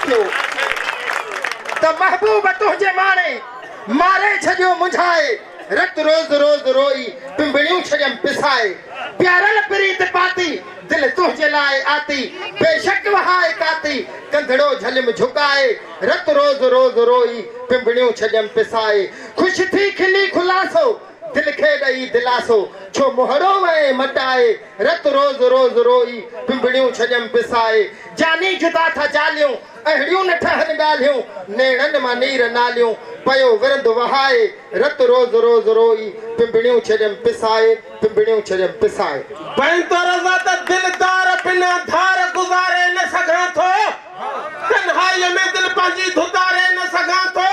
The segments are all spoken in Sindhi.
ٿيو ته محبوب تنهنجي ماڻي ماري ڇڏيو منجهائي، رت روز روز روئي پنبڻيون ڇڏيم پسائي، پيارل پريت پاتي دل تنهنجي لاء آتي، بيشڪ وهائي ڪاتي ڪنڌڙو جهليم جهڪائي، رت روز روز روئي پنبڻيون ڇڏيم پسائي، خوش ٿي کلي خلاصو دل کي ڏئي دلاسو، ڇو منهڙو وئين مٽائي، رت روز روز روئي پنبڻيون ڇڏيم پسائي، جاني جدا ٿا جاليون اهڙيون نه ٺهن ڳالهيون، نيڻن مان نير ناليون پيو ورند وهائي، رت روز روز روئي پنبڻيون ڇڏيم پسائي، پنبڻيون ڇڏيم پسائي. بينت رضا ته دلدار بنا ڌار گذاري نه سگهان ٿو، تنهائيء ۾ دل پنهنجي ڌتاري نه سگهان ٿو،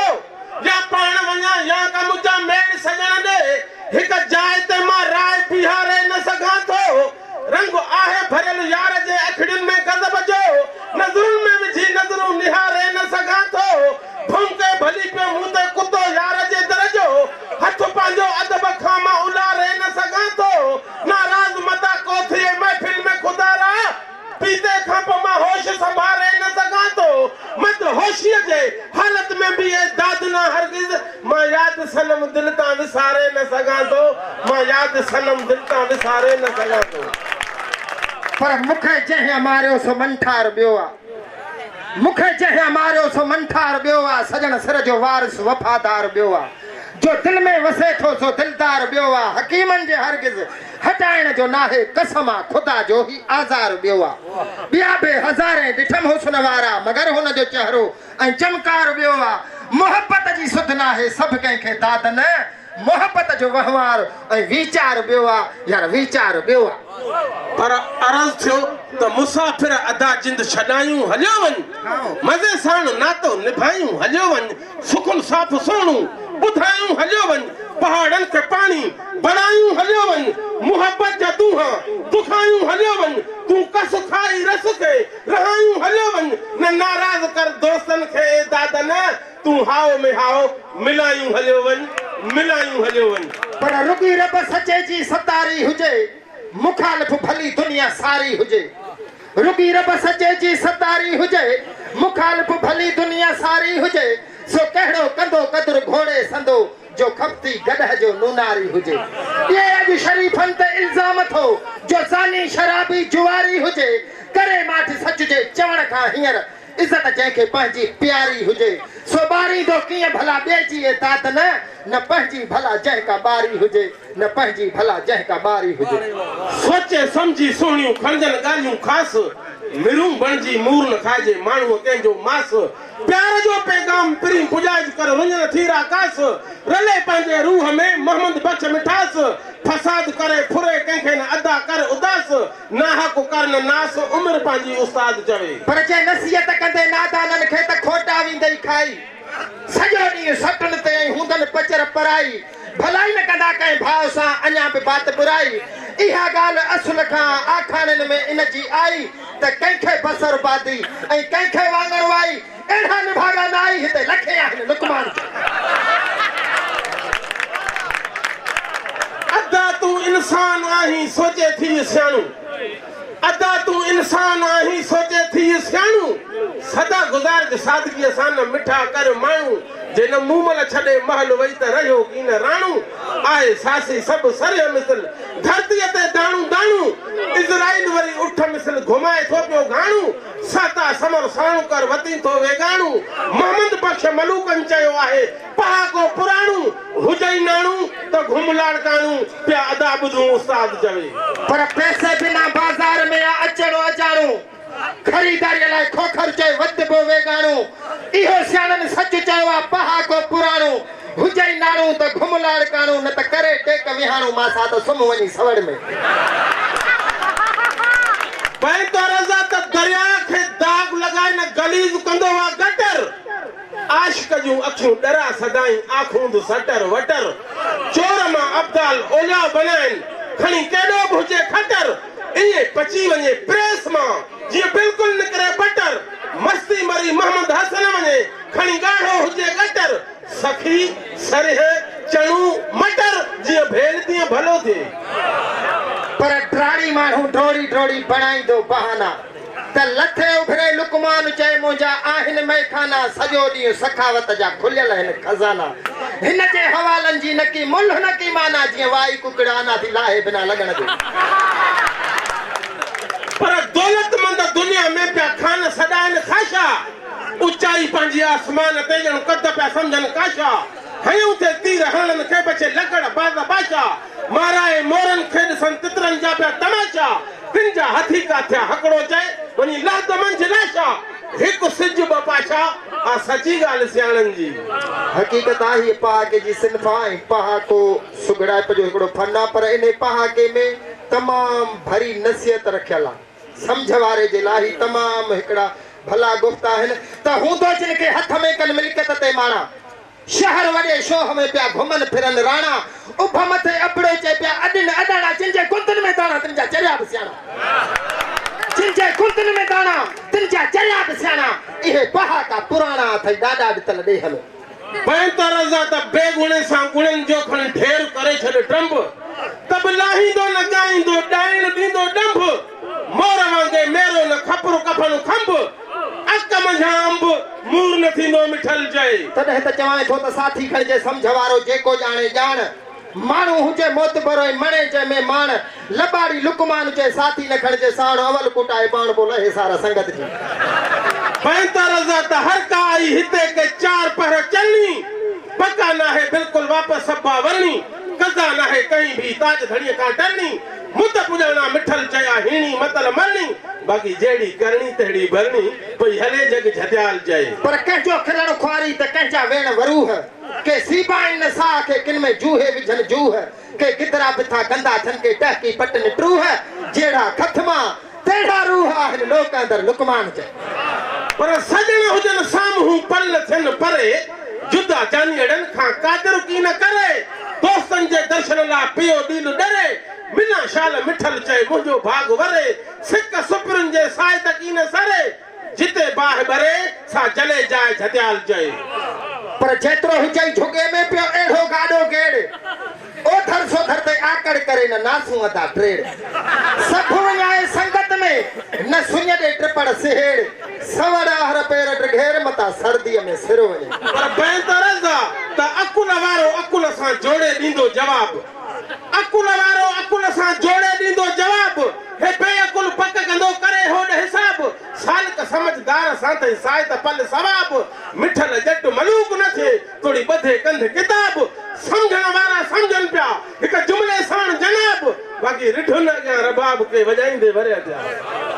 يا پاڻ وڃان يا ڪا منهنجا ميڙ سڄڻ ڏي، هڪ جاء تي مان راء بيهاري نه سگهان ٿو. رنگ آهي ڀريل يار جي اکڙين ۾ غضب جو، نظرن ۾ وجهي نظرون نهاري نه سگهان ٿو. ڀونڪي ڀلي پيو مون تي ڪتو يار جي در جو، هٿ پنهنجو ادب کان مان الاري نه سگهان ٿو. ناراض متان ڪو ٿئي محفل ۾ خدارا، پيتي کان پوء مان هوش سنڀاري نه سگهان ٿو. مد هوشيء جي حالت ۾ به اي دادنا هرگز، مان ياد صنم دل تان وساري نه سگهان ٿو. مان ياد صنم دل تان وساري نه سگهان ٿو. پر مون کي جنهن اماريو سو منٺار ٻيو آ. مون کي جنهن اماريو سو منٺار ٻيو آ. سڄڻ سر جو وارث وفادار ٻيو آ. جو دل ۾ وسي ٿو سو دلدار ٻيو آ. حڪيمن جي هرگز هٽائڻ جو ناهي قسم آ خدا جو هي آزار ٻيو آ. ٻيا به هزارين ڏٺم حسن وارا مگر هن جو چهرو ۽ چمڪار ٻيو آ. محبت جي سڌ ناهي سڀ ڪنهن کي داد نه محبت جو وهنوار ۽ ويچار ٻيو آ يار ويچار ٻيو آ. پر عرض ٿيو ته مسافر ادا جند ڇڏايون هليو وڃ مزي ساڻ ناتو نڀايون هليو وڃ سخن صاف سهڻو ٻڌايون هليو وڃ پهاڙن کي پاڻي بڻايون هليو وڃ محبت جا دونهان دکايون هليو وڃ تون ڪس کائي رس کي رهايون هليو وڃ نه ناراض ڪر دوستن کي اي داد نه تون هائو ۾ هائو ملايون هليو وڃ ملايون هليو وڃ. پر رڳي رب سچي جي ستاري هجي مخالف ڀلي دنيا ساري هجي رڳي رب سچي جي ستاري هجي مخالف ڀلي دنيا ساري هجي سو ڪهڙو ڪندو قدر گهوڙي سندو جو خفتي گڏهه جو نوناري هجي ڏئي اڄ شريفن تي الزام ٿو جو زاني شرابي جواري هجي ڪري ماٺ سچ جي چوڻ کان هينئر عزت جنهن کي پنهنجي پياري هجي سو ٻاريندو ڪيئن ڀلا ٻئي جي اي داد نه نه پنهنجي ڀلا جنهن ڪا ٻاري هجي نه پنهنجي ڀلا جنهن ڪا ٻاري هجي. سوچي سمجهي سهڻيون کڻجن ڳالهيون خاص، مرون بڻجي مور نه کائجي ماڻهوء ڪنهن جو ماس، پيار جو پيغام پرين پڄائج ڪر رڃ نه ٿي راڪاس، رلي پنهنجي روح ۾ محمد بخش مٺاس، فساد ڪري ڦري ڪنهن کي نه ادا ڪر اداس، ناحق ڪر نه ناس، عمر پنهنجي استاد چوي. پر جي نصيحت ڪندي نادانن کي ته کوٽا ويندئي کائي. سڄو ڏينهن سٽن تي ۽ هوندن پچر پرائي. ڀلائي نه ڪندا ڪنهن ڀاء سان اڃا به بات برائي. اها ڳالهه اصل کان آکاڻين ۾ ان جي آئي ته ڪنهن کي بصر بادي ۽ ڪنهن کي واڱڻ وائي. اهڙا نڀاڳا نائي هتي لکين آهن لقمان چيو. ادا تون انسان آهين سوچي ٿيء سياڻو ادا تون انسان آهين سوچي ٿيء سياڻو سدا گذارج سادگيء سان نه مٺا ڪر ماڻهو جي نه مومل ڇڏي محل وئي ته رهيو ڪين راڻو آهي ساسي سڀ سرهه مثل ڌرتيء تي داڻو داڻو عزرائيل وري اٺ مثل گهمائي ٿو پيو گهاڻو ساتا سمر ساڻ ڪر وتين ٿو ويڳاڻو، محمد بخش ملوڪن چيو آهي پهاڪو پراڻو، هجئي ناڻو ته گهم لاڙڪاڻو، پيا ادا ٻڌون استاد چوي. پر پئسي بنا بازار ۾ آ اچڻو اجاڻو، خريداريء لاء کوکر چئي وتبو ويڳاڻو، اهو سياڻن سچ چيو آ پهاڪو پراڻو، هجئي ناڻو ته گهم لاڙڪاڻو، نه ته ڪري ٽيڪ ويهاڻو، ماسات سمهه وڃي سوڙ ۾. بيت رضا ته درياء کي داغ لڳائي نه غليظ ڪندو آ گٽر، عاشق جون اکيون ڏرا سدائين آخوند سٽر وٽر، چور مان ابدال اولياء بنائين کڻي ڪيڏو به هجي کٽر، ائين پچي وڃي پريس مان جيئن بلڪل نڪري بٽر، مستي مري محمد حسن وڃي کڻي ڳاڙهو هجي ڳٽر، سخي، سرهه، چڻو، مٽر، جيئن ڀيل تيئن ڀلو ٿئي. پر ڊاڙي ماڻهو ڊوڙي ڊوڙي بڻائيندو بهانا. ته لٿي اڀري لقمان چئي منهنجا آهن مئخانا سڄو ڏينهن سخاوت جا کليل هن خزانا هن جي حوالن جي نڪي ملهه نڪي معنيٰ جيئن وائي ڪڪڙ آنا ٿي لاهي بنا لڳڻ جي. پر دولتمند دنيا ۾ پيا خان سڏائن خاشا اچائي پنهنجي آسمان تي ڄڻ قد پيا سمجهن ڪاشا هنيون ٿي تير هرڻن کي بڇي لڪڙ باز باشا مارائي مورن کي ڏسن تترن جا پيا تماشا تن جا هٿيڪا ٿيا هڪڙو چئي وڃي لحد منجهه لاشا هڪ سج ٻه پاشا آ سچي ڳالهه سياڻن جي. حقيقت آ هيء پهاڪي جي صنف آ ۽ پهاڪو سگهڙائپ جو هڪڙو فن آ پر انهي پهاڪي ۾ تمام ڀري نصيحت رکيل آ. سمجهه واري جي لاء هي تمام هڪڙا ڀلا گفتا آهن ته هوندو جن کي هٿ ۾ ڪن ملڪيت تي ماڻا. شهر وڏي شوهه ۾ پيا گهمن ڦرن راڻا، اڀ مٿي ابڙو چئي پيا اڏن اڏاڻا، جن جي گندن ۾ داڻا تن جا چريا به سياڻا، جن جي گندن ۾ داڻا تن جا چريا به سياڻا، اهي پهاڪا پراڻا اٿئي ڏاڏا ڏتل ڏيهه ۾. بين ته رضا ته بي گڻي سان گڻن جو کڻ ڍير ڪري ڇڏ ٽنب، ته به لاهيندو نه ڳائيندو ڏائڻ ڏيندو ڏنڀ، مور وانگي ميرو نه کپر ڪفن کنڀ، اڪ منجهان انب، مور نه ٿيندو مٺل چئي. تڏهن ته چوانء ٿو ته ساٿي کڻجي سمجهه وارو جيڪو ڄاڻي ڄاڻ، ماڻهو هجي معتبر ۽ مڻي جنهن ۾ ماڻ، لٻاڙي لقمان چئي ساٿي نه کڻجي ساڻ، اول ڪٽائي پاڻ پوء لهي سار سنگت جي. بين ته رضا ته هر ڪا آئي هتي ڪي چار پهر چلڻي، بقا ناهي بلڪل واپس سڀ آ ورڻي، قضا ناهي ڪنهين ڀي تاج ڌڻيء کان ٽرڻي، مد پڄاڻا مٺل چيا هيڻي متل مرڻي، باقي جهڙي ڪرڻي تهڙي ڀرڻي، پئي هلي جڳ جهتيال چئي. پر ڪنهن جو کلڻ خواري ته ڪنهن جا ويڻ وروهه، ڪي سيبائين نه ساهه کي ڪن ۾ جوهي وجهن جوهه، ڪي گدرا بٿا گندا ٿين ڪي ٽهڪي پٽن ٽوهه، جهڙا کٿما تهڙا روح آهن لوڪ اندر لقمان چئي. پر سڄڻ هجن سامهون پل نه ٿين پري، جدا جانيئڙن کان قادر ڪين ڪري، دوستن جي درشن لا پيو ڏيل ڏري، ملان شال مٺل چئي منهنجو ڀاڳ وري، سڪ سپرين جي سائي ته ڪين سري، جتي باهه ٻري سا جلي جاء جهتيال چئي. پر جيترو هجئي جهڳي ۾ پيو اهڙو گاڏو گيڙ. اوڌر سوڌر تي آڪڙ ڪري نه ناسون ادا ٽيڙ. سڀ وڃائي سنگت ۾ نه سڃ ڏي ٽپڙ سهيڙ. سوڙ آهر پير ڊگهير متان سرديء ۾ سر وڃي. پر بين ته رضا ته عقل وارو عقل سان جوڙي ڏيندو جواب. عقل وارو عقل سان جوڙي ڏيندو جواب. هي بي عقل پڪ ڪندو ڪري هوڏ حساب. سالڪ سمجهدار سان ٿئي سائت پل ثواب. مٺل ڄٽ ملوڪ نه ٿئي. توڙي ٻڌي ڪنڌ ڪتاب، سمجهڻ وارا سمجهن پيا، هڪ جملي ساڻ جناب، باقي رڍن اڳيان رباب ڪي وڄائيندي وريا پيا.